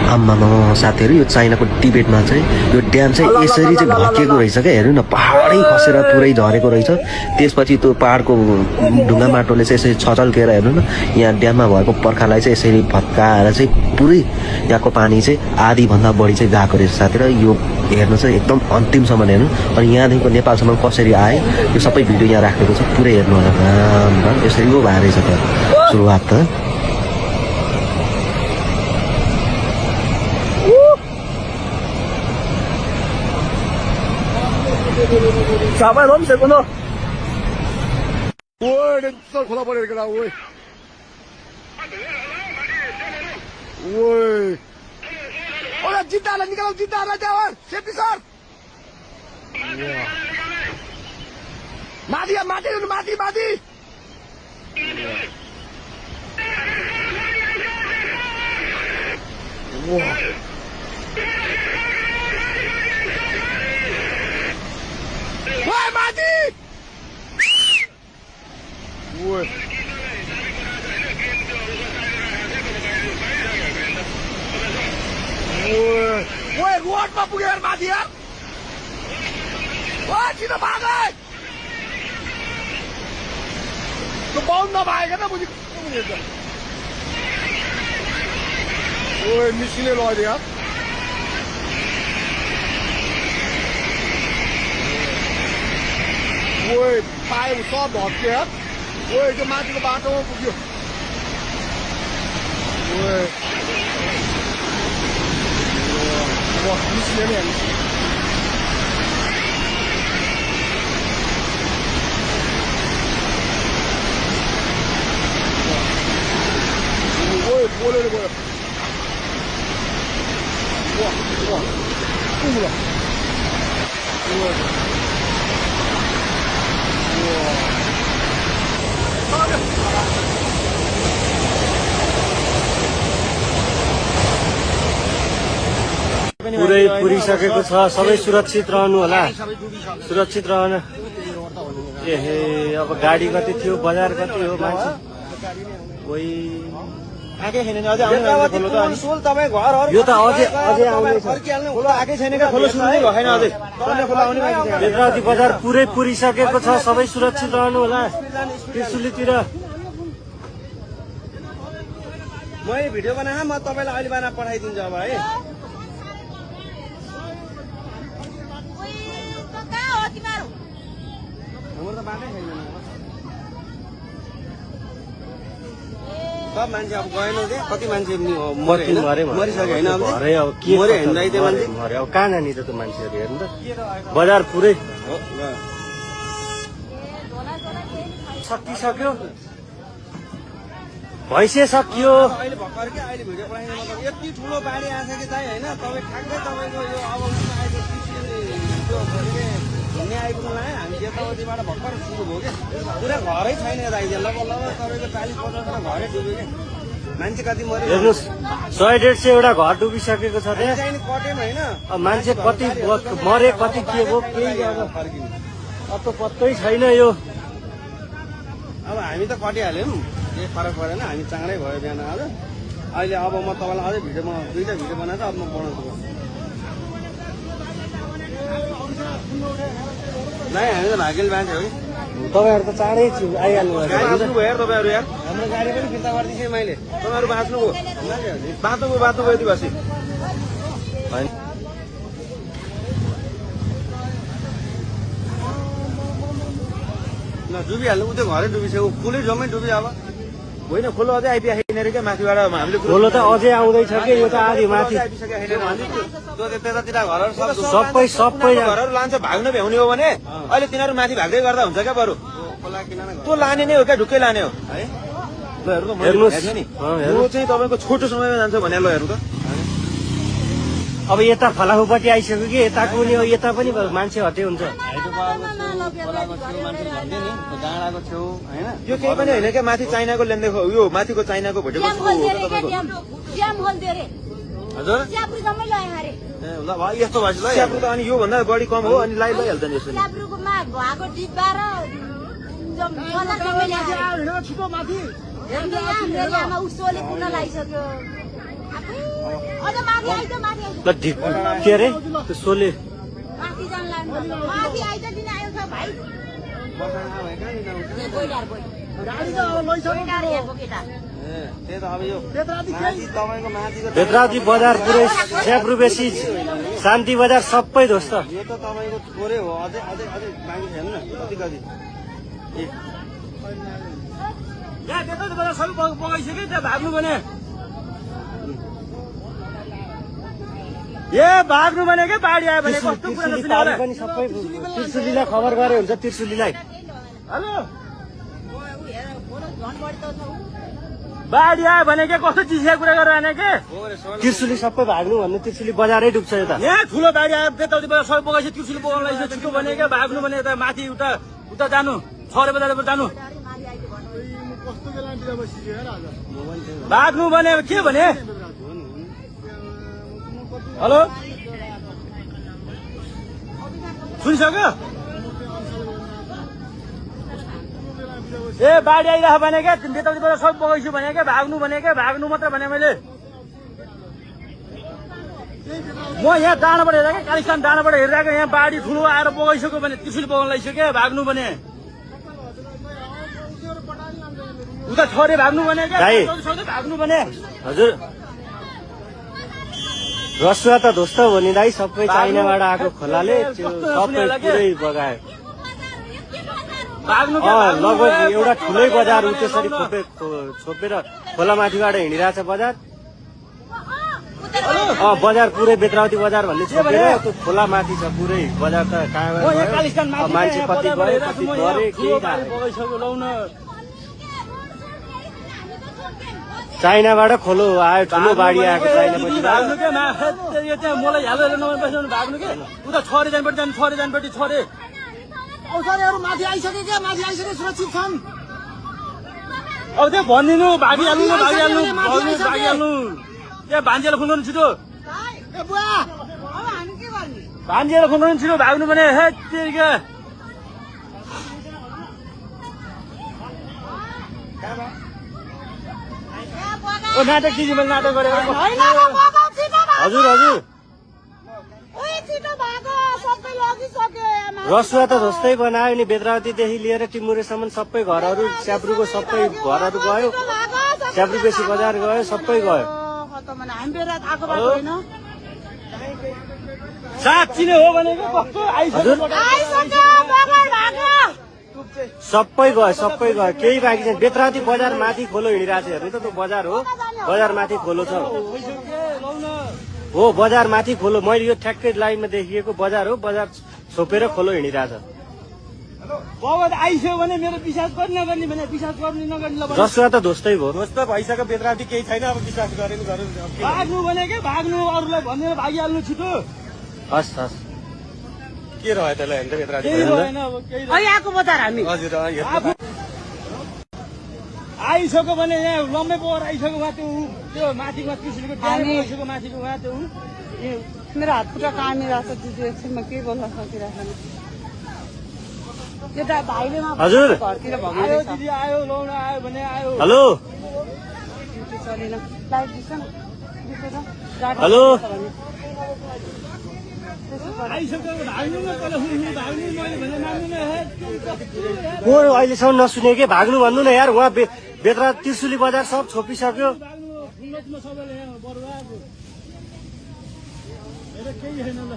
आम्मामा साथीहरू यो चाइनाको टिबेटमा चाहिँ यो ड्याम चाहिँ यसरी चाहिँ भत्किएको रहेछ क्या। हेर्नु न पहाडै खसेर पुरै झरेको रहेछ। त्यसपछि त्यो पहाडको ढुङ्गा माटोले चाहिँ यसरी छचल्केर हेर्नु न यहाँ ड्याममा भएको पर्खालाई चाहिँ यसरी भत्काएर चाहिँ पुरै यहाँको पानी चाहिँ आधीभन्दा बढी चाहिँ गएको रहेछ साथीहरू। यो हेर्नु चाहिँ एकदम अन्तिमसम्म हेर्नु। अनि यहाँदेखिको नेपालसम्म कसरी आयो यो सबै भिडियो यहाँ राखेको छ, पुरै हेर्नु होला। राम यसरी पो भएर रहेछ त सुरुवात त।小白龙水工作。喂，这这可不得个了，喂。喂。哦呀，进大了，你看进大了，家伙，先别上。马蹄啊，马蹄，马蹄，马蹄。哇。喂，马蹄！喂！喂，我他妈不给马蹄啊！我去他妈的！都帮他买个那不就不是？喂，你心里老的啊？喂，拍我烧毛片，喂，就买这个巴掌我不去。喂，哇，你心里面。喂，过来了过来。哇，动了。喂。पुरै पुरिसकेको छ। सबै सुरक्षित रहनु होला, सुरक्षित रहन। एहे अब गाडी कति थियो, बजार कति हो मान्छे कोही आकै छैन नि। अझै आउनु खोलो त अनि सोल तपाईँ घरहरु यो त अझै आउने छ। खोलो आकै छैन क्या, खोलो सुन्नै भएन अझै। तन्ने खोलो आउने बाँकी छ। बेत्रावती बजार पुरै पुरिसकेको छ। सबै सुरक्षित रहनु होला। त्रिशुलीतिर मैले भिडियो बनाएँ, म तपाईँलाई अहिले बनाएर पठाइदिन्छु अब है। हाम्रो त बाटै छैन। सब मान्छे अब गएन के, कति मान्छे मरिसक्यो होइन? अब मर्यो होइन त्यो मान्छे मर्यो। अब कहाँ जाने त त्यो मान्छेहरू हेर्नु त। बजार पुरै सकिसक्यो, भैँसे सकियो। अहिले भर्खर के अहिले भिडियो बनाइदिनु मतलब यति ठुलो बाढी आएको छ कि चाहिँ होइन तपाईँ ठ्याक्कै तपाईँको यो अब घुम्ने आइपुग्नु लाग्यो। हामी यताउतिबाट भर्खर सुरु भयो क्या, पुरा घरै छैन यता आइदियो। लगभग तपाईँको 40-50 घरै डुब्यो क्या। मान्छे कति मऱ्यो हेर्नुहोस्, 100-150 एउटा घर डुबिसकेको छ त्यहाँ। चाहिँ कट्यौँ होइन। अब मान्छे कति मरे, कति के भयो केही गर्दा फर्किनु अब त पत्तै छैन यो। अब हामी त कटिहाल्यौँ, केही फरक परेन। हामी चाँडै भयो बिहान आज। अहिले अब म तपाईँलाई अझै भिडियोमा 2टा भिडियो बनाएर अब म बनाउँछु। नै हामी त भाग्यले मान्छे हो कि। तपाईँहरू त चाँडै आइहाल्नु गाडी बाँच्नु भयो यार तपाईँहरू यार। हाम्रो गाडी पनि फिर्ता गरिदिन्छु मैले। तपाईँहरू बाँच्नुभयो, बाँच्नुभयो यति बसी। ल डुबिहाल्नु, उ त्यो घरै डुबिसक्यो, पुलै जम्मै डुबी। अब होइन खोलो अझै आइपुगेको छैन अरे क्या माथिबाट। हामीले खोलो त अझै आउँदैछ कि यो त आधी माथि त्यतातिर घरहरू सबै घरहरू लान्छ। भाग्न भ्याउने हो भने अहिले तिनीहरू माथि भाग्दै गर्दा हुन्छ क्या बरु। त्यो लाने नै हो क्या, ढुक्कै लाने हो है। ल हेर्नु त हेर्नुहोस् नि, यो चाहिँ तपाईँको छोटो समयमा जान्छ भने ल हेर्नु त। अब यता फलाफुपट्टि आइसक्यो कि यताको पनि हो, यता पनि मान्छे हटे हुन्छ। डाँडाको छेउ होइन यो केही पनि होइन क्या। माथि चाइनाको लेनदेखि यो माथिको चाइनाको भुटेको हजुर ल यस्तो भएपछि ल स्याब्रु त अनि योभन्दा बढी कम हो। अनि लैहाल्छ नि यसो। ल ढिक के अरे त्यो सोले त्यही त अब यो माथि तपाईँको माथिको बेत्रावती बजार पुरै स्याब्रु बेसी शान्ति बजार सबै ध्वस्त यो त तपाईँको थोरै हो अझै अझै अझै बाँकी छैन न कति कति यहाँ बेत्रावती बजार सबै बगाइसक्यो त्यहाँ भाग्नु भने ए भाग्नु भने के बाढी आयो भने कस्तो कुरा पनि सबै त्रिशुलीलाई खबर गरे हुन्छ त्रिशुलीलाई हेलो बाढी आयो भने के कस्तो चिसिया कुरा गरेर आने के त्रिशुली सबै भाग्नु भन्नु त्रिशुली बजारै डुब्छ यता यहाँ ठुलो बाढी आयो बेत्रावती बजार सबै बगाइसक्यो त्रिशुली बगाउन लाग्छ छिटो भने के भाग्नु भने यता माथि उता उता जानु 6 बजार जानु भाग्नु भने के भने हेलो सुनिसक्यो ए बाढी आइरहेको भने क्या बेताउती बजार सब बगाइछु भने क्या भाग्नु मात्र भने मैले म यहाँ डाँडाबाट हेरेको कालिस्तान डाँडाबाट हेरिरहेको यहाँ बाढी ठुलो आएर बगाइसक्यो भने त्रिशुली बगाउन लागिसक्यो भाग्नु भने उता छोरे भाग्नु भने क्या भाग्नु भने हजुर रसुवा त ध्वस्त हो नि दाइ सबै चाइनाबाट आएको खोलाले सबै पुरै बगायो लगभग एउटा ठुलै बजार उ त्यसरी छोपेर खोलामाथिबाट हिँडिरहेछ बजार बजार पुरै बेत्रावती बजार भन्ने छोपेर त्यो खोलामाथि छ पुरै बजार त कहाँ मान्छे कति गयो कति गरे केही चाइनाबाट खोलो आयो ठुलो बाढी आएको चाइनापछि मलाई भाग्नु के उता छोरे जानपट्टि छोरे औषधिहरू माथि आइसके क्या माथि आइसके सुरक्षित छन् अब त्यो भनिदिनु भागिहाल्नु त्यहाँ भान्जेलाई खुल्नु छिटो भान्जेलाई खुल्नु छिटो भाग्नु भने हे क्या नाटक दिदी मैले नाटक गरेको हजुर हजुर रसुवा त जस्तै बनायो नि बेत्रावतीदेखि लिएर टिमुरेसम्म सबै घरहरू स्याब्रुको सबै घरहरू गयो स्याब्रु बेसी बजार गयो सबै गयो साँच्ची नै हो भने सबै गयो केही बाँकी छैन बेत्रावती बजार माथि खोलो हिँडिरहेको छ हेर्नु त त्यो बजार हो बजार माथि खोलो छ हो बजार माथि खोलो मैले यो ठ्याक्कै लाइनमा देखिएको बजार हो बजार छोपेर खोलो हिँडिरहेछ आइसक्यो भने मेरो विश्वास गर्ने भने विश्वास गर्ने नगर्ने रसुवा त ध्वस्तै भयो ध्वस्त भइसक्यो बेत्रावती केही छैन अब विश्वास गरेन भाग्नु भने के भाग्नु अरूलाई भनेर भागिहाल्नु छिटो हस् हस् के रह्यो त्यसलाई हेर्नु बेत्रावती आएको बजार हामी हजुर आइसक्यो भने यहाँ लम्बे पोहोर आइसक्यो उहाँ त्यो माथिको त्रिशुलीको ड्याम माथिको उहाँ त्यो मेरो हात खुट्टा कामिरहेको छ दिदी एकछिनमा के गर्न सकिरहेको छैन यता भाइले हजुर घरतिर आयो दिदी आयो लाउन आयो भने आयो हेलो चलेन लाइट दिन्छ न हेलो आइसक्यो भाग्नु न पहिला भाग्नु मैले भने मान्नु न को अहिलेसम्म नसुने के भाग्नु भन्नु न यार उहाँ बेत्रा त्रिशुली बजार सब छोपिसक्यो सबैले बरुवा केही छैन ल